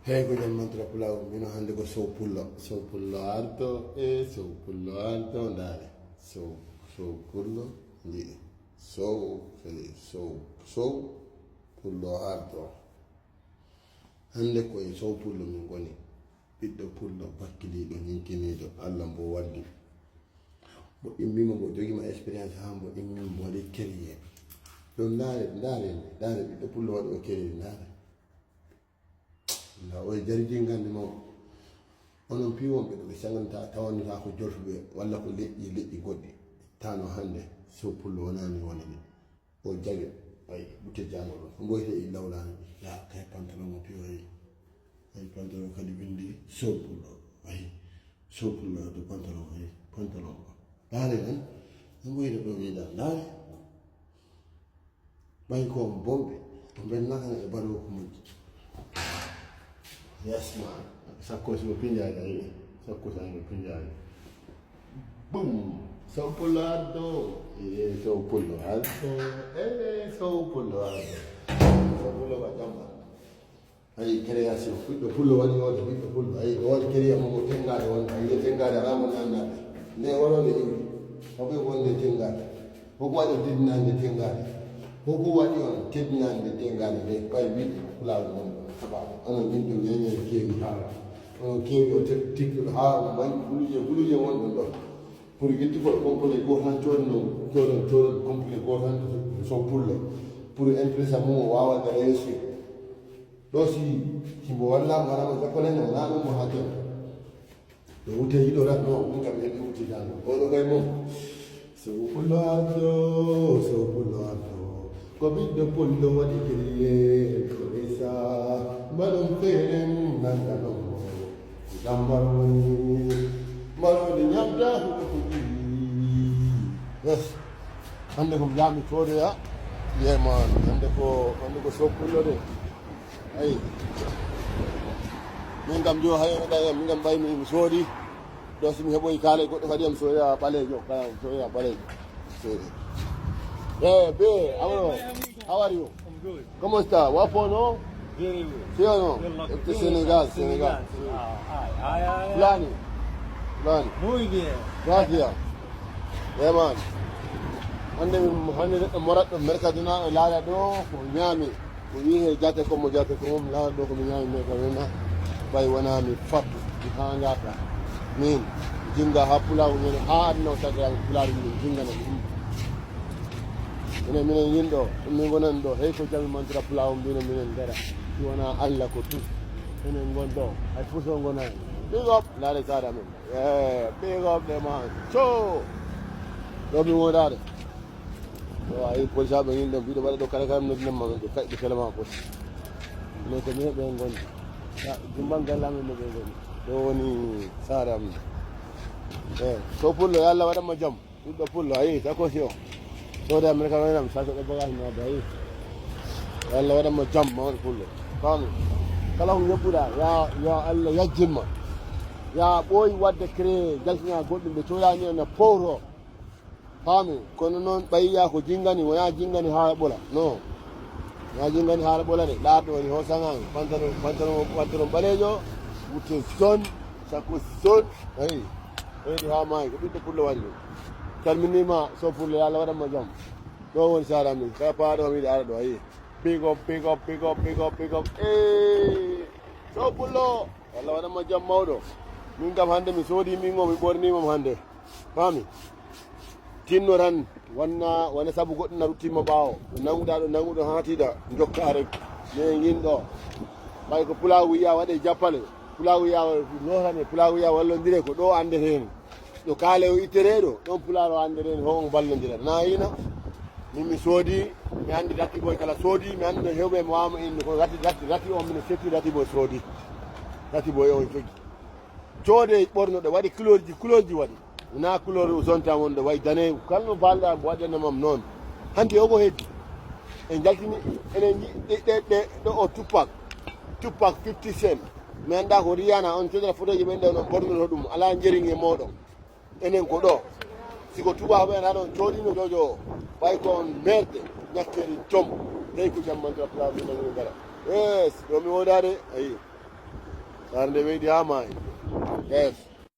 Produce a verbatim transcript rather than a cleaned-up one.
Hey, ko jam mantra pulaw, mino hannde ko sow pullo. Sow pullo arto, e sow pullo arto, ndaare. Sow, sow pullo, ndi. Sow, kadi sow, sow pullo arto. Hannde ko e sow pullo min ngoni. Ɓiɗɗo pullo, bakkiliiɗo, ñinkiniiɗo, Allah mbo waddi. Mbo immima, mbo jogima expérience haa mbo immima, mbo waɗi keriye. Ɗum ndaare, ndaare, ndaare, ɓiɗɗo pullo waɗi o keriye, ndaare. Nda o e jari jingande mawɗo. Onon piiwonɓe ɗo ɓe caganta, tawannata ko jolfuɓe walla ko leƴƴi, leƴƴi goɗɗi. Tano hannde, sow pullo wonani wonani. O jaɓi, ay, ɓutte jango ɗo. Mboyte e lawlani. Ya, kay pantalon mo piiwa, ay. Ay, pantalon kadi windi sow pullo. Ay, sow pullo to pantalon, ay, pantalon ko. Ndaare tan, mboyte ɗo wiɗa, ndaare. Ɓay ko on bonɓe, on ɓen nakana e baɗooku mum. Yes, man. Sakkosi mo pinjaade, a yi'i? Sakkosi mo pinjaade. Bum! Sow pullo ardo. Ee, sow pullo ardo. Ee, sow pullo ardo. Sow pullo ba jamba. Ayi, création, ɓiɗɗo pullo waɗi wonde ɓiɗɗo pullo. Ayi, o waɗi créa mo, mo tenngaade wonde. Ayi, nde tenngaade alaa mo nannaade. Nde wonoo nde iwi. O ɓe wonde tenngaade. Ko ko waɗi o teddinaade nde tenngaade. Ko ko waɗi on teddinaade nde tenngaade nde. Ɓay wiɗe pulaagu mon ɗon sababu. Onon min ɗum ñeññe keewi haala. Onon keewi o te-, tikkuɗo haa o mañ guluje, guluje wonɗon ɗon. Pour guitti ko complet gooto tan coodanoo, coodan, coodan complet gooto tan sow pullo. Pour impresa mum o waawa réussir. Ɗo si, si mbo wallaama, waɗaama jappale ne, wonaa ɗum mo haa jam. Ɗo wute yiɗo rat, no, ɗum kam heɓi wuti janngo. Oɗo kay mum. Sow pullo ardo, sow pullo ardo. Ko ɓiɗɗo pullo waɗi kiriye, ko resa. Mbaɗon feere mum nannganon mo. Jam mbarooni, mbarooni ñabda huɗo ko ƴiwi. Yes. Hannde ko mi jaami coodoya. Yeman. Hannde ko, hannde ko sow pullo de. Ayi. Min kam jo hayo da min kam bay mi soodi. Do si mi heɓoyi kaala e goɗɗo kadi am soya ɓaleejo, kala am soya ɓaleejo. Soodi. Eh, be, amano, how are you? I'm good. ¿Cómo está? ¿Guapo, no? Very good. ¿Sí o no? You're lucky. Este Senegal, Senegal. Ah, ay, ay, ay, ay. Fulani. Fulani. Muy bien. Gracias. Yeah, man. Hannde mi, hannde neɗɗo moratɗo Mercadona e laara ɗo ko ñaami. Ko wi'e jaate ko mo jaate ko mum laara ɗo ko mi ñaami Mercadona. Ɓay wona mi faddu, mi haangaaka. Min, jinga haa pulaagu ñande haa aduna o tagaa pulaagu min jingana ɗum. Minen, minen yinɗo, ɗum min ngonani ɗo, hey ko jami mantira pulaagu mbino minen ngara. Si wona Allah ko tun. Minen ngon ɗo, hay fuu so ngonani. Big up, laare saare amen. Eh, big up the man. So, ɗo mi wondaade. Ɗo a yi polisaaɓe ngin ɗon, mbiɗo waɗa ɗo kala kala mi noddinan ma ɓe, kay ɓe kala ma polis. Mais ko minen ɓe ngon. Ya, jumban galle amen no ɓe ngoni. Ɗo woni saare amen. Eh, so pullo, yo Allah waɗan ma jam. Ɓiɗɗo pullo, a yii, sakosi o. Soode Amerika waɗan, sa soɗo bagage ma, a yii. Yo Allah waɗan ma jam, mawɗo pullo. Faami? Kala ko ngeɓɓuɗa, ya, yo Allah yajjin ma. Ya ɓooyi waɗde créé, jaltina goɗɗum ɓe coolani en no powro. Faami? Kono noon ɓayiya ko jingani, wona jingani haa ɓola. Non. Wona jingani haa ɓola de. Laarɗo woni ho saŋaani. Pantalon, pantalon, pantalon ɓaleejo, wutte zone, sakosi zone. A yii. Ɓeydi haa maayi, ko ɓiɗɗo pullo waɗi ɗum. Calminiima, so pullo, yo Allah waɗan ma jam. Ɗo woni saare amin. Kala paaɗo kam yiɗi ara ɗo, a yii. Big up, big up, big up, big up, big up. Ee, so pullo, yo Allah waɗan ma jam mawɗo. Min kam hannde mi soodi min o, mi ɓorniima mo hannde. Faami? Tinno tan, wonna, wona sabu goɗɗo na ruttima ɓaawo. Ɗo nanguɗa, ɗo nanguɗo haa tiiɗa, jokka rek. Mais ngin ɗo. Ɓay ko pulaagu wiya waɗe jappale. Pulaagu wiya lotane, pulaagu wiya wallondire ko ɗo anndete heen. Ɗo kaale o ittereeɗo, ɗon pulaar o anndete heen, ho on ballondira. Na yiina, min mi soodi, mi anndi Rati Boy kala soodi, mi anndi no heewɓe mo waama inde ko Rati, Rati, Rati on mino setti Rati Boy soodi. Rati Boy on jogi. Coode ɓornoɗo, waɗi couleur ji, couleur ji waɗi. Wona couleur zone tan wonɗo, wayi dane, kala no baalɗa, waɗanamam noon. Hanti o ko heddi. En jaltini, enen nji-, ɗe, ɗe, ɗe, ɗo o Tupac. Tupac fifty Cent. Mi annda ko Rihanna, on codata photo ji ɓen ɗon, on ɓornoto ɗum, alaa njeriŋ e mooɗon. Enen ko ɗo. Si ko tubaaɓe en haɗon coodino jojo o. Ɓay ko on merde, ñakkeri jom. Tawi ko jam man to place ɗum ngara. Yes, ɗo mi wodaade, ayi. Saare nde weydi haa maayi. Yes.